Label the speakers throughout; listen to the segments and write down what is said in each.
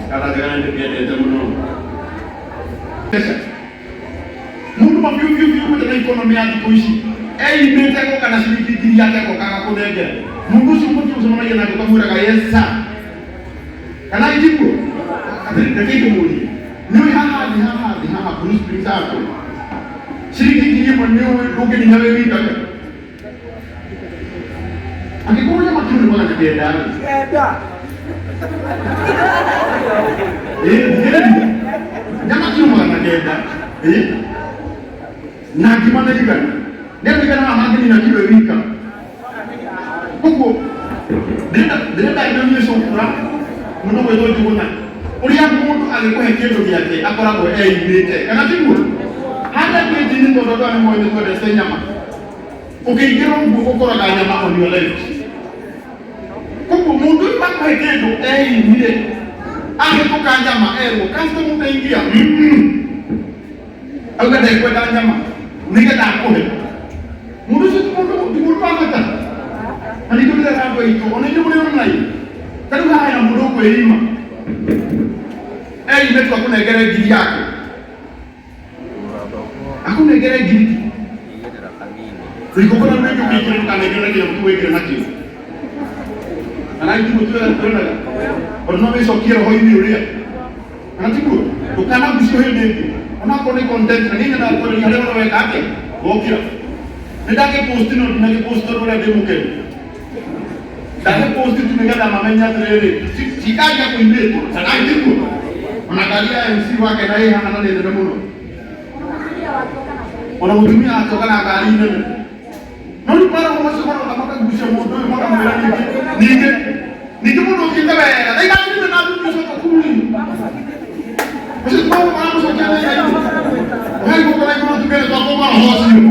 Speaker 1: Kanda njega na ndĩmĩendete mũno. Mbeca. Mũndũ ma biũ biũ biũ na economy ya thikũ ici eimĩte goka na ciringi ngiri yake agoka agakũnengera. Mũndũ ũcio mũtĩ ũcemanagia nake ũkamwĩraga, "Yes sir." Kana itiguo? Atĩrĩ, reke ndĩmũrie. Nĩ ũĩ haha thĩ haha thĩ haha Blue Springs Sacco ciringi 1000 nĩ ũĩ ndũngĩnina wĩ wika we? Angĩkorwo nyama kiro nĩ 900 rĩ.
Speaker 2: Kenda.
Speaker 1: Ĩ, thikĩrĩria. Nyama kiro 900, ĩ, na ngima nĩ 100. Nĩ andũ aigana haha mangĩnina kiro ĩ wika? Koguo ndĩrenda nyonie cũkũra mũndũ gwĩtwo Njũgũna ũrĩa mũndũ agĩkũhe kĩndũ gĩake akoragwo eimĩte, kana tiguo? Harĩa ngĩnji-inĩ, tondũ andũ aya nĩ moĩ nĩ twendete nyama, ũkĩingĩra ũguo ũkoraga nyama on your left. Koguo mũndũ ũyũ akũhe kĩndũ eimire, ahĩtũka nyama erwo customer utaingia, auga ndekwenda nyama nĩgetha akũhe. Mũndũ ũcio ti mũndũ wa bata, na nĩkĩo ndĩrera andũ aitũ ona inyuĩ mũrĩ online. Ta rĩu haha hena mũndũ ũkwĩima, eime tu akũnengere ngiri yake, akũnengere ngiri rĩngũkora rĩngĩ ũkĩingĩra ndũkanengere na kĩnyamũ kĩu wĩkĩre nakĩo. Kana itiguo tuonaga ona no wĩcokie roho-inĩ ũrĩa, kana tiguo? Ndũkanagucio hĩndĩ ĩngĩ onakorwo nĩ content. Na niĩ nyendaga kwarĩria harĩa ũrĩa weka atĩa wokĩra. Nĩ ndagĩpost, no ndinagĩpost tondũ ũrĩa ndĩ mũkenu. Ndagĩpost tu nĩgetha mamenye atĩrĩrĩ, ti ngari ya kũimĩtwo, kana tiguo? Ona ngari ya MC wake na ĩ haha na nĩ nene mũno, ona mũtumia acoka na ngari nene. No rĩu maroho macio maroka makagucia mũndũ ũyũ, makamwĩra ningĩ ningĩ ningĩ mũndũ ũthiĩte wega na igakirire na thuri ũcio kuri ũcio ti maũndũ maramũcokia thĩna-inĩ ũhai gũkora igũrũ tugere twakwo maroho ũcio.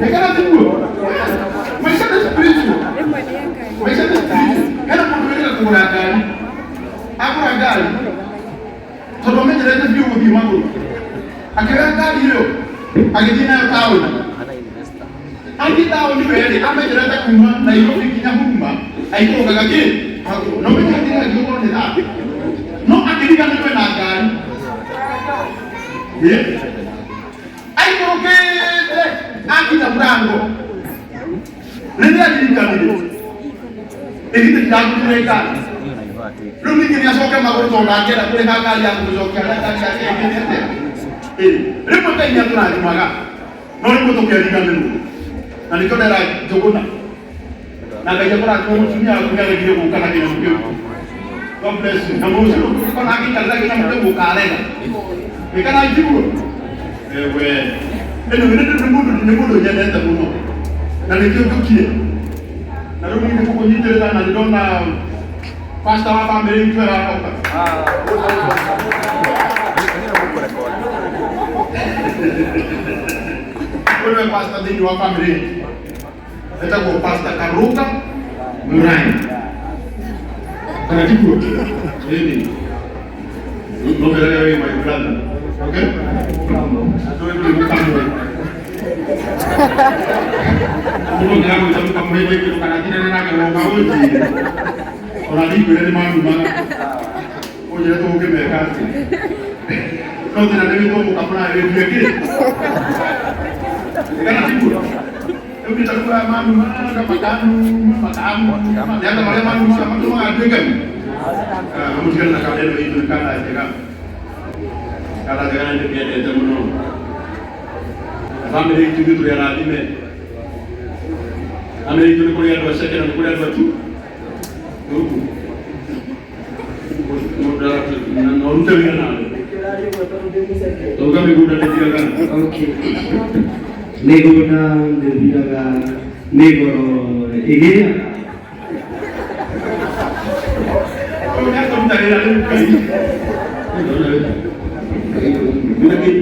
Speaker 1: Nĩkana tiguo? Maica nĩ spiritual, maica nĩ spiritual. Hena mũndũ wĩrĩga kũgũra ngari, agũra ngari tondũ amenyerete biũ gũthiĩ magũrũ, akĩoya ngari ĩyo agĩthiĩ nayo taũni. Athiĩ taũni werĩ, amenyerete kuma Nairobi nginya Huruma aikũrũkaga kĩ magũrũ, no menya atĩrĩ, angĩgũkorwo nĩ thaa no akĩriganĩrwo na ngari. Ĩ, aikũrũkĩte akinya mũrango rĩrĩa aririkanire ĩhindĩ ndagũrire ngari. Rĩu ningĩ nĩ acoke magũrũ tondũ ndangĩenda kũrĩha ngari ya kũmũcokia harĩa ngari yake ĩkĩte atĩa. Ĩ, rĩmwe Ngai nĩ atũrathimaga no rĩmwe tũkeriganĩrwo, na nĩkĩo ndera Njũgũna na Ngai akũrathima. Mũtumia waku nĩ aregire gũka na kĩnyamũ kĩu. God bless you. Na mũcio ũkona angĩikarĩra kĩnyamũ kĩu ũkarega ĩkana njiguo ewe. Ĩno nĩ mũndũ nyendete mũno na nĩkĩo njũkire na rĩu nĩ gũkũnyitĩrĩra, na nĩ ndona pastor wa bamĩrĩ itũ araroka. Ũyũ nĩwe pastor thĩinĩ wa bamĩrĩ itũ, etagwo Pastor Karuga Murai, kana tiguo? Ĩni no merage we my brother, okay? Ndũĩ ndũrĩ mũkamwe mũndũ ndĩramwĩta mũkamwe hĩndĩ ĩngĩ, ndũkanatindane nake woka ũnjĩre ona ndikwĩre nĩ manumaga ũnjĩre tũgũkĩmeka atĩa. No thĩna nĩ wĩtwo mũkamũra wĩndie kĩ, kana tiguo? Rĩu nĩtakũra manumaga makanuma makanuma nĩ andũ marĩa manumaga matũmaga nduĩke mũtigane na kanda ĩno itũ. Nĩ kanda njega, kanda njega na ndĩmĩendete mũno. Na bamĩrĩ itũ ithuĩ tũrĩ arathime. Bamĩrĩ itũ nĩ kũrĩ andũ aceke na nĩ kũrĩ andũ atu gũkũ na ũrute wĩra nawe tauga mĩgũnda ndĩthiraga.
Speaker 3: Okay. Mĩgũnda ndĩthiraga, mĩgoro ĩgĩaga.
Speaker 1: Ũyũ nĩ akũruta wĩra rĩu Ngai.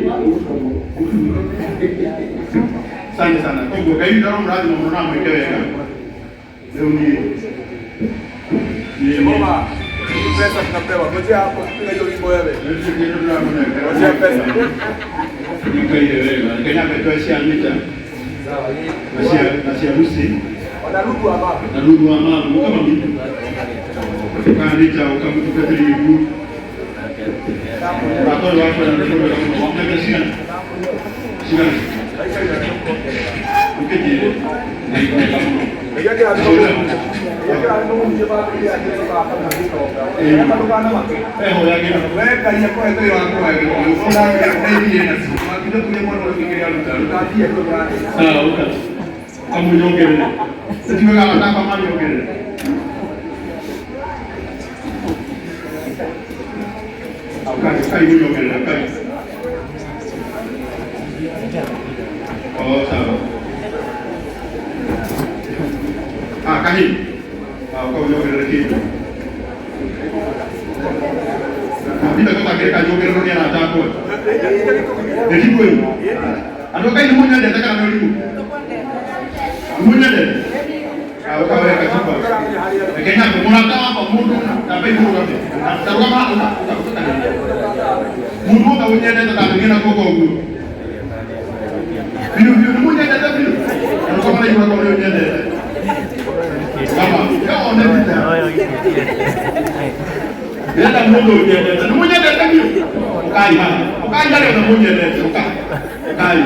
Speaker 1: Asante sana. Koguo Ngai witũ aromũrathima mũno na amwĩke wega. Rĩu niĩ
Speaker 2: Jehova, hii pesa tunapewa. Ngojea hapo, piga hiyo wimbo wewe. Ngojea pesa.
Speaker 1: Nikaire wega. Ngai nyambe twe cia Anita
Speaker 2: Sawa, hii.
Speaker 1: na cia Lucy.
Speaker 2: Ona Na Ruthu wa mama.
Speaker 1: Na Ruthu wa mama ũka mami. Kana nĩ njaũ ũkamũtungatĩri iguo. Mũrata ũyũ wakwa na nĩ mwega mũno. Wamũnengera cigana? Cigana? Ũkĩnjĩre. Nĩ mwega mũno. Ehoyagĩra. Sawa, ũka. Kamũnyongerere. Tũtiugaga arata akwa manyongerere. Ũkai, ũkai mũnyongerere, ũkai. Oh, sawa. Ah, kahĩ. Ah, ũka ũnyongerere kĩndũ. Ndinda gũtangĩrĩka nyongererwo nĩ arata akwa. Nĩ ndikũĩ. Andũ a Ngai nĩ mũnyendete kana nĩ ũrimũ? Nĩ mũnyendete? Ah, ũka wee kacuba. Reke nyambe mũrata wakwa mũndũ nyambe imũrũgame. Ta rũgama ũka ũka ũka kahĩ. Mũndũ wothe ũnyendete tambĩrie na guoko ũguo. Biũ biũ nĩ mũnyendete biũ. Rũgama na igũrũ akorwo nĩ ũnyendete. Rũgama. Yo, nĩ mbita. Ndĩrenda mũndũ ũnyendete. Nĩ mũnyendete biũ? Ũkai haha. Ũkai harĩa na mũnyendete. Ũkai. Ũkai.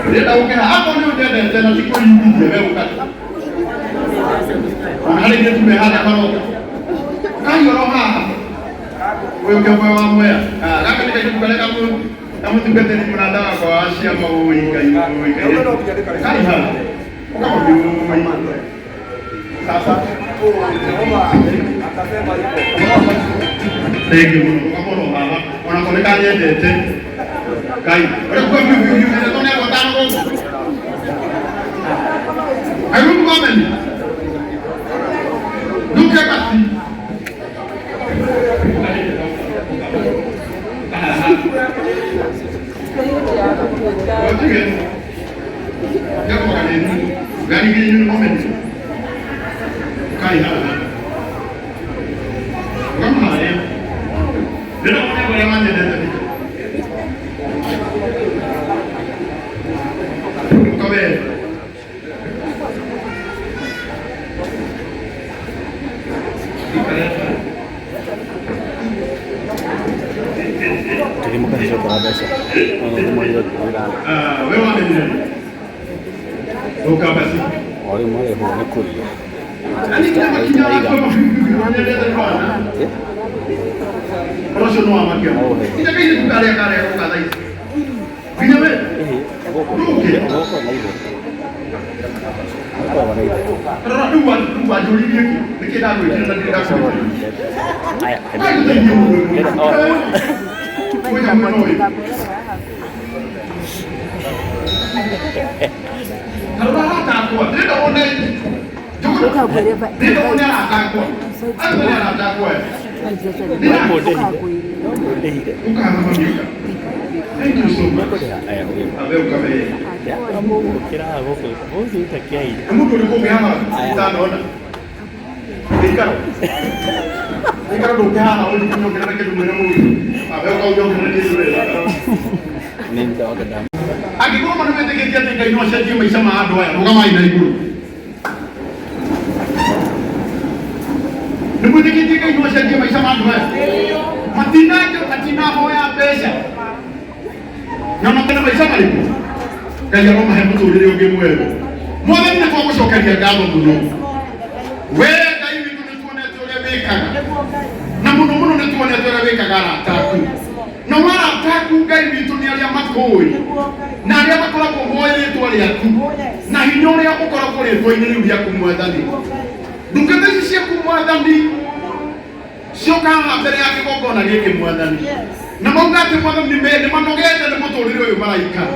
Speaker 1: Ndĩrenda ũke haha. Akorwo nĩ ũnyendete na ti kũringithia we ũka. Ona harĩ ithuĩ tume haha maroka. Ũkai oro haha. Ũyũ kĩmwe wa mwea. Ah, gaka nĩ kairĩtu karĩa kamũtungatĩri mũrata wakwa wa ciama ũĩ Ngai ũĩ Ngai. Ũkai haha. Ũka mami ũĩ. Sasa. Thank you mũno. Ũgakorwo haha. Ona ko nĩ kanyendete. Ngai. Ũrĩa kuga biũ biũ biũ nyendetwo nĩ andũ atano gũkũ. Karibu mami. Duke basi. Ah, wewe wamenye. Uka basi. Yaani kila makinya wako manyendete bwana. Ũcio no wamakia. Nginya kairĩtu karĩa karĩa gũka thaa ici. Nginya we. Ndũke. Rora rĩu rĩu wanjũririe kĩ? Nĩkĩ ndagwĩtire na ndirĩ ndakwĩtire? Ndagũteithie mũndũ ũyũ. Ngoja mwena ũyũ. Rora arata akwa. Ndĩrenda wone ndĩrenda wone arata akwa. Acio nĩ arata akwa. Ũkaga mami ũka. Thank you so much. Abe ũkabe. Nĩ mũndũ ũrĩkũ ũngĩ haha itanona? Gĩikaro. Gĩikaro ndũngĩ haha ũthiĩ kũnyongerera kĩndũ mwĩre mũndũ. Abe ũka ũnyongerere kĩndũ wega. Angĩkorwo ma nĩwĩtĩkĩtie atĩ Ngai no acenjie maica ma andũ aya, rũgamai na igũrũ. Nĩ mwĩtĩkĩtie Ngai no acenjie maica ma andũ aya? Matinanjo matinahoya mbeca. Na makena maica marĩkũ? Ngai aromahe mũtũrĩre ũngĩ mwerũ. Mwathani nĩ twagũcokeria ngatho mũno. We Ngai witũ nĩ tuonete ũrĩa wĩkaga. Na mũno mũno nĩ tuonete ũrĩa wĩkaga arata aku. Na arata aku Ngai witũ nĩ arĩa makũĩ na arĩa makoragwo moĩ rĩtwa rĩaku na hinya ũrĩa ũkoragwo rĩtwa-inĩ rĩu rĩaku Mwathani. Ndungata ici ciaku Mwathani cioka haha mbere ya kĩgongona gĩkĩ Mwathani na mauga atĩ Mwathani nĩ manogete nĩ mũtũrĩre ũyũ maraikara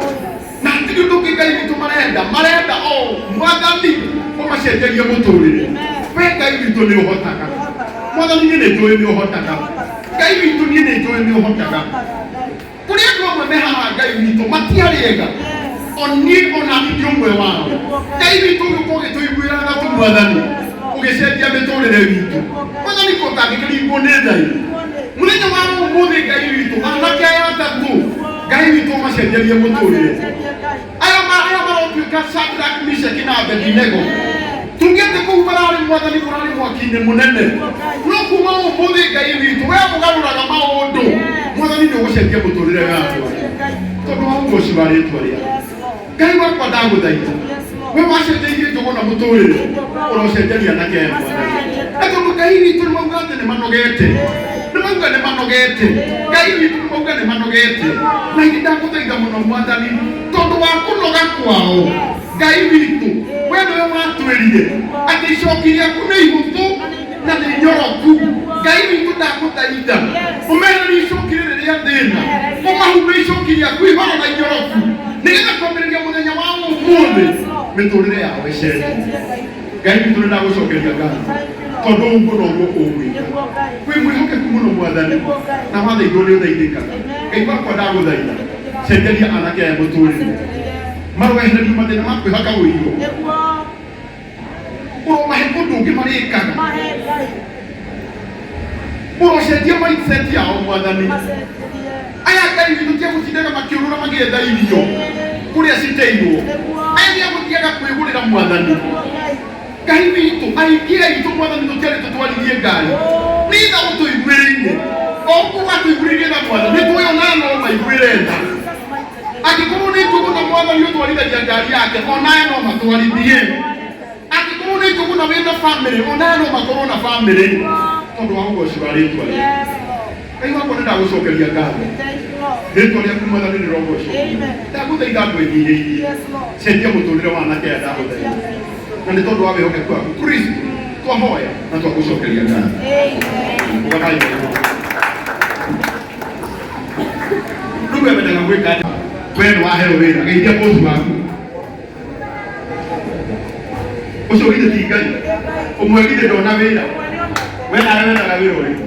Speaker 1: na hatirĩ ũndũ ũngĩ Ngai witũ marenda marenda o Mwathani ũmacenjerie mũtũrĩre. We Ngai witũ nĩ ũhotaga Mwathani niĩ nĩ njũĩ nĩ ũhotaga Ngai witũ niĩ nĩ njũĩ nĩ ũhotaga. Kũrĩ andũ amwe me haha Ngai witũ matiarĩ ega o niĩ ona niĩ ndĩ ũmwe wao. Ngai witũ ũgĩũka ũgĩtũiguĩra tha tu Mwathani ũgĩcenjia mĩtũrĩre witũ. Mwathani ko ũtangĩkĩringwo nĩ tha ĩ. Mũthenya wa ũmũthĩ Ngai witũ anake aya atatũ Ngai witũ ũmacenjerie mũtũrĩre. Aya aya marotuĩka Shadrach, Meshach na Abednego. Kũu mararĩ mwathani kũrarĩ mwaki-inĩ mũnene no kuma ũmũthĩ Ngai witũ we mũgarũraga maũndũ mwathani nĩ ũgũcenjia mũtũrĩre wakwa tondũ wa ũgoci wa rĩtwa rĩaku. Ngai wakwa ndagũthaitha we wacenjeirie njũgũ na mũtũrĩre ũrocenjeria anake aya mwathani na tondũ Ngai witũ nĩ mauga atĩ nĩ manogete nĩ mauga nĩ manogete Ngai witũ nĩ mauga nĩ manogete na ini ndagũthaitha mũno mwathani tondũ wa kũnoga kwao Ngai witũ we nĩwe watwĩrire atĩ icoki rĩaku nĩ ihũthũ na nĩ inyoroku. Ngai witũ ndagũthaitha ũmehererie icoki rĩrĩ rĩa thĩna ũmahumbe icoki rĩaku ihoro na inyoroku nĩgetha kwambĩrĩria mũthenya wa ũmũthĩ mĩtũrĩre yao ĩcenjie. Ngai witũ nĩ ndagũcokeria ngatho tondũ ũguo noguo ũgwĩka. Wĩ mwĩhokeku mũno mwathani na wathaithwo nĩ ũthaithĩkaga. Ngai wakwa ndagũthaitha cenjeria anake aya mũtũrĩre maroehererio mathĩna ma kwĩhaka ũiro ũromahe ũndũ ũngĩ marĩkaga ũrocenjia mindset yao mwathani. Aya Ngai witũ tia gũtindaga makĩũrũra magĩetha irio kũrĩa citeirwo aya nĩ agũthiaga kwĩgũrĩra mwathani. Ngai witũ aingĩ aitũ mwathani tũtiarĩ tũtwarithie ngari nĩ tha ũtũiguĩrĩire o ũguo watũiguĩrĩire tha mwathani nĩ tũĩ onayo no maiguĩre tha angĩkorwo nĩ njũgũna mwathani ũtwarithagia ngari yake onayo no matwarithie angĩkorwo nĩ njũgũna wĩna famĩlĩ onayo no makorwo na famĩlĩ tondũ wa ũgoci wa rĩtwa rĩaku. Ngai wakwa nĩ ndagũcokeria ngatho rĩtwa rĩaku mwathani rĩrogocwo ndagũthaitha ngwĩnyihĩirie cenjia mũtũrĩre wa anake aya ndagũthaitha na nĩ tondũ wa wĩhokeku waku Kristo twahoya na twagũcokeria ngatho. Ũgakai rĩu we wendaga gwĩka atĩa? We nĩ waheo wĩra geithia bosi waku ũcio githĩ ti Ngai ũmwe githĩ ndona wĩra we nawe wendaga wĩra ũrĩkũ?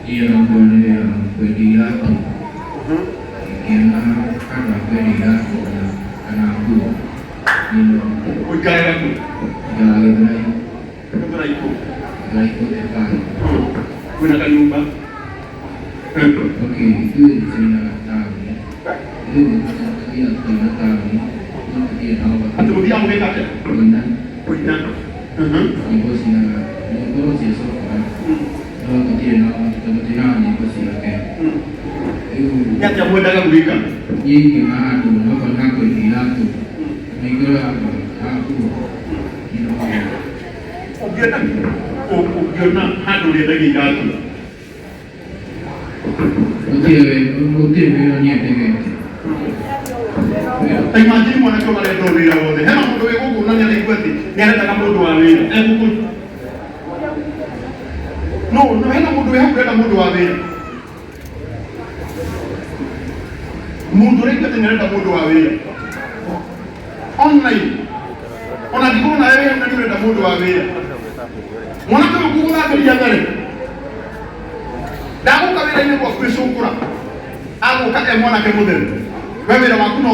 Speaker 4: Niĩ okorwo nĩ wĩra wa kwendia iratũ, ingĩona handũ ha kwendia iratũ kana nguo, niĩ no
Speaker 1: Ũikaraga kũ?
Speaker 4: Njikaraga Gĩthũrai.
Speaker 1: Gĩthũrai kũ?
Speaker 4: Gĩthũrai 45.
Speaker 1: Wĩna kanyũmba?
Speaker 4: Okay, ithuĩ tũinaga taũni. Ithuĩ tũthiaga tũkaina taũni, no tũthiĩ na ũhoti.
Speaker 1: Atĩ mũthiaga mũgeka atĩa?
Speaker 4: Kũina.
Speaker 1: Kũina.
Speaker 4: Nyĩmbo cia nyĩmbo cia cũkũra, no tũtirĩ na ũhoti tondũ tũinaga nyĩmbo ciake. Rĩu
Speaker 1: Nĩ atĩa mwendaga gwĩka?
Speaker 4: Niĩ ingĩona handũ okorwo nĩ ha kwendia iratũ, na ingĩona handũ ha nguo, niĩ no nyende.
Speaker 1: Ũngĩona ũngĩona handũ ũrĩendagia iratũ?
Speaker 4: Gũtirĩ wĩra niĩ ndegete.
Speaker 1: Ta imagine mwanake ũyũ arenda o wĩra wothe. Hena mũndũ wĩ gũkũ na nĩaraigua atĩ nĩarendaga mũndũ wa wĩra. E gũkũ. No, no hena mũndũ wĩ hau ũrenda mũndũ wa wĩra. Mũndũ ũraigua atĩ nĩarenda mũndũ wa wĩra. Online. Ona angĩkorwo nawe wĩ hau na nĩũrenda mũndũ wa wĩra. Mwanake ũyũ ngũgũthambĩria there. Ndagũka wĩra-inĩ gwaku ĩcũkũra. Agũka e mwanake mũtheru. We wĩra waku no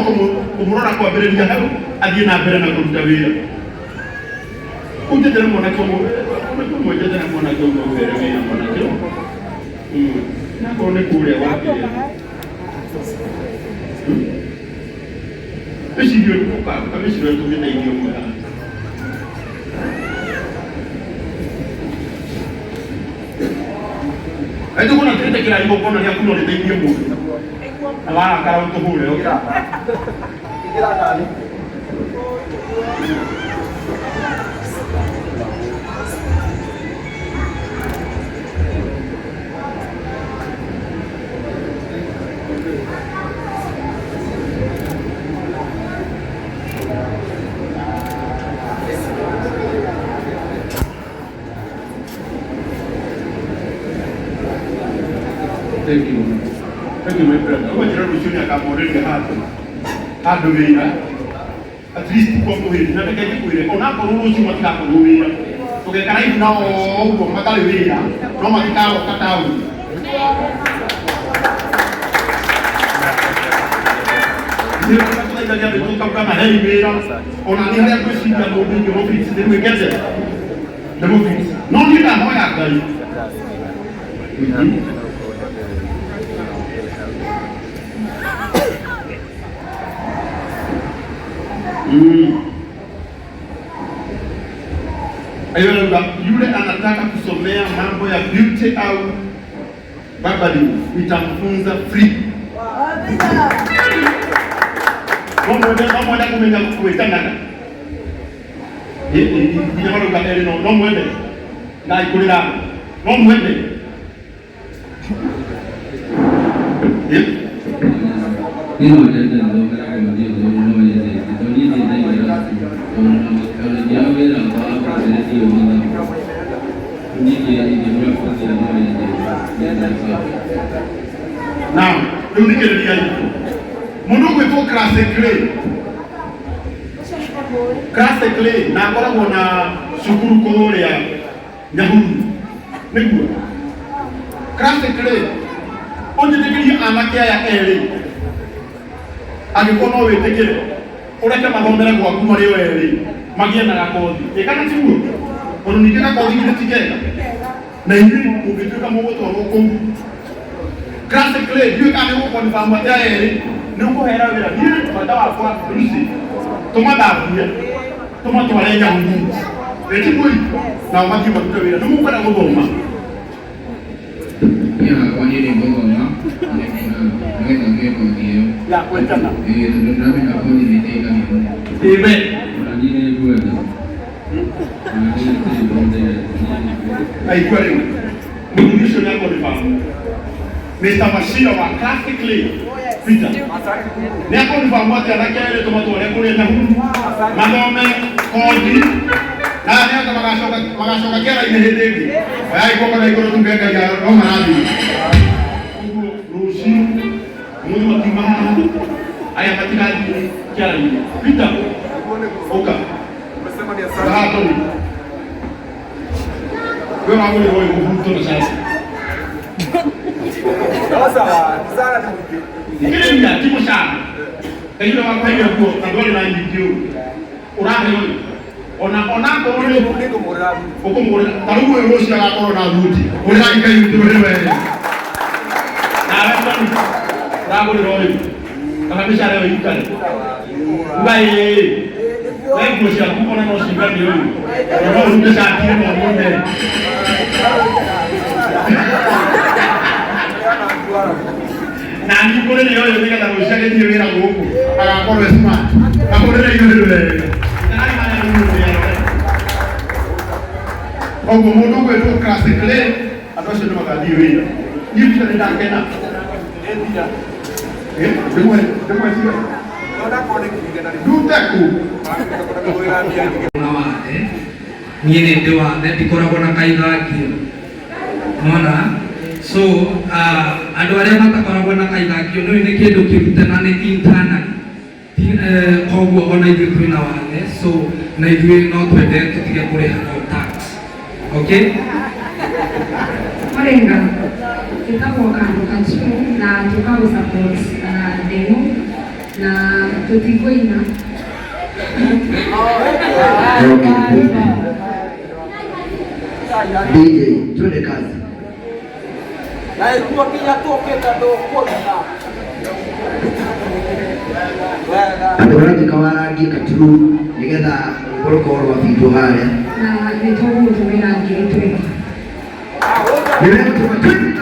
Speaker 1: kũmũrora kwambĩrĩria hau athiĩ na mbere na kũruta wĩra. Ũnjethere mwanake ũmwe, mwanake ũmwe njethere mwanake ũmwe ũhere wĩra mwanake ũmwe. Nakorwo nĩ kũrĩa gwakĩrĩa. Wĩcirie ũkamĩciria tũngĩteithia ũmwe haha. Kaitũ kuna twĩtĩkĩra igongona rĩaku no rĩteithie mũndũ. Na warakara ũtũhũre.
Speaker 2: Ingĩra ngari.
Speaker 1: Thank you. Thank you, my brother. Ũguo njĩra rũciũ nĩakamorĩria handũ handũ wĩra at least kwa mũhĩndĩ na reke ngĩkwĩre onakorwo rũciũ matigakorwo wĩra tũgekara ihu nao ũguo matarĩ wĩra no matikagoka taũni. Nĩtũthaithagia andũ tũkauga mahei wĩra ona nĩ harĩa ngwĩciria mũndũ ingĩmũfix ndĩmwĩkete ndĩmũfix no niĩ ndahoya Ngai. Aiyo, yule anataka kusomea mambo ya beauty au barbering, nitamfunza free. No mwende kumenya kwĩtanaga. Nginya marauga erĩ no mwende ndaikurĩra no mwende.
Speaker 4: Niĩ no nyende thomere kothi ĩyo tondũ no nyendete, tondũ niĩ ndirĩ ndaingĩra cukuru, tondũ ona wĩra wakwa wa ndiũĩ mathabu. Niĩ ingĩgũra kothi ĩyo no nyende nyende.
Speaker 1: Now, rĩu thikĩrĩriai. Mũndũ ũgwĩtwo Classic Clay. Classic Clay na akoragwo na cukuru kũrĩa Nyahururu. Nĩguo. Classic Clay ũnjĩtĩkĩrie anake aya erĩ angĩkorwo no wĩtĩkĩre ũreke mathomere gwaku marĩ o erĩ magĩe na gakothi. Ĩ kana tiguo? Tondũ ningĩ gakothi githĩ ti kega? Na inyuĩ mũngĩtuĩka mũgũtwarwo kũu Classic Clay ndiũĩ kana nĩ ũgũkonfirm atĩ aya erĩ nĩ ũkũhera wĩra. Niĩ bata wakwa Lucy tũmathambie tũmatware Nyahururu. Ĩ tiguo? Nao mathiĩ marute wĩra. Nĩ mũkwenda gũthoma?
Speaker 4: Niĩ hakwa niĩ nĩ ngũthoma nĩgetha ngĩe kothi ĩyo.
Speaker 1: Ya kwetana.
Speaker 4: Ĩĩ, tondũ ndĩramenya kothi nĩ ĩteithagia mũno.
Speaker 1: Ĩwe.
Speaker 4: Ona niĩ nĩ ngwenda. Ona niĩ ndirĩ ndendete.
Speaker 1: Aigua rĩu. Mũthuri ũcio nĩ akonfirm. Mr. Mashira wa Classic Clay. Peter. Nĩ akonfirm atĩ anake erĩ tũmatware kũrĩa Nyahururu mathome kothi na nĩ anga magacoka kĩara-inĩ hĩndĩ ĩngĩ. Oyai guoko na igũrũ tuge Ngai no marathiĩ. Ũguo rũciũ mũthĩ makiuma haha aya matigathiĩ kĩara-inĩ. Peter, ũka. Haha Tony. We wagũrĩrwo ũyũ mũbuto na cati.
Speaker 2: Sasa sana ni mwingĩ.
Speaker 1: Thikĩrĩria ti mũcara. Ngai ũrĩa wakũheire nguo na ndwarĩ na nyingĩ ũũ. Ũraheo rĩ. Ona onakorwo nĩ
Speaker 2: Nĩngũmũgũrĩra thuti.
Speaker 1: Ũkũmũgũrĩra. Ta rĩu ũyũ rũciũ agakorwo na thuti. Ũrĩrai Ngai witũ rĩ we. Nawe Tony, ũragũrĩra ũyũ. Kana mĩcara ĩyo ĩikare. Uga ĩĩ. We nguo ciaku ona no cigane ũyũ. Na no ũrute cati ĩmwe mũne. Na niĩ ngũrĩre ũyũ nĩgetha rũciũ agĩthiĩ wĩra gũkũ agakorwo e smart. Ahũrĩre igũrũ wega. Koguo mũndũ ũgwĩtwo Classic Clay andũ acio nĩ magathiĩ wĩra. Niĩ Peter nĩ ndakena. Ndĩmwe cigana? Ndute kũ?
Speaker 3: Na wathe niĩ nĩ ndĩ wathe ndikoragwo na kaithangio nona so andũ arĩa matakoragwo na kaithangio nĩ nĩ kĩndũ kĩrute na nĩ internal koguo ona ithuĩ twĩna wathe so na ithuĩ no twende tũtige kũrĩha no tax okay.
Speaker 5: Marenga ĩtagwo kando kachimu na tũka support demo na tũtikũina.
Speaker 6: DJ, twende kazi.
Speaker 2: Na ikuwa kinya tũkĩte ndũkũina.
Speaker 6: Andũ maratuĩka warangie katuru nĩgetha rwĩmbo rũkorwo rwabindwo harĩa.
Speaker 5: Na nĩ tũgũgũtũmĩra 20,000.
Speaker 6: Nĩ wegũtũma 20,000.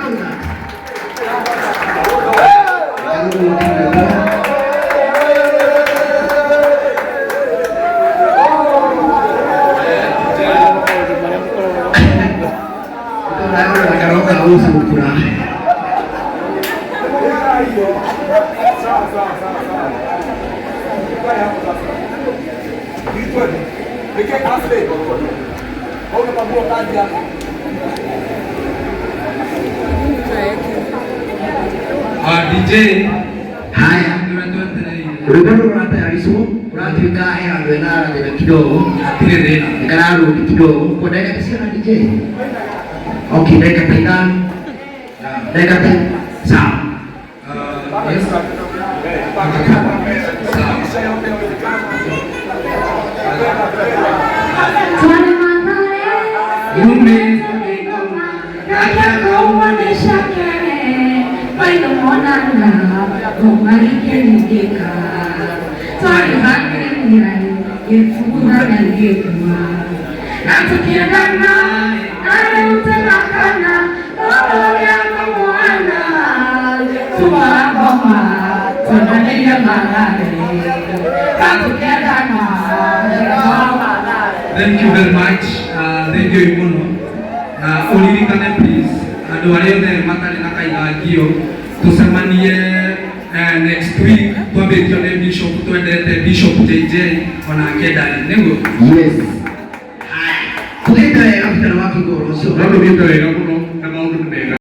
Speaker 6: Karoka ucukura.
Speaker 2: Sawa sawa sawa sawa. Nĩkĩ Ashley? Wewe unapagua kazi hapo.
Speaker 3: DJ
Speaker 6: Haya,
Speaker 3: nĩwe twetereire.
Speaker 6: Rwĩmbo rũrũ rũratayaricwo rũratuĩka he handũ hena gathĩna kidogo.
Speaker 3: Hatirĩ thĩna.
Speaker 6: Nĩ kararũndi kidogo. Kwa ndagĩka ta cigana DJ? Okay, ndagĩka ta ithano. Ndagĩka ta sawa.
Speaker 3: Yes.
Speaker 5: Na tukiendana na rĩu tũrakana ũrĩa kamwana tuwangoma twendanĩire Mathare na tukiendana.
Speaker 3: Thank you very much. Thank you muno. Na uririkane please, andũ arĩa othe matarĩ na kaithangio tũcemanie next week, twambĩtio nĩ Bishop twendete, Bishop JJ, onake ndarĩ nĩguo.
Speaker 6: Yes. Haya. Tũgĩte wega vijana wa Kigoro ũcio.
Speaker 7: No tũthiĩte wega mũno na maũndũ nĩ mega.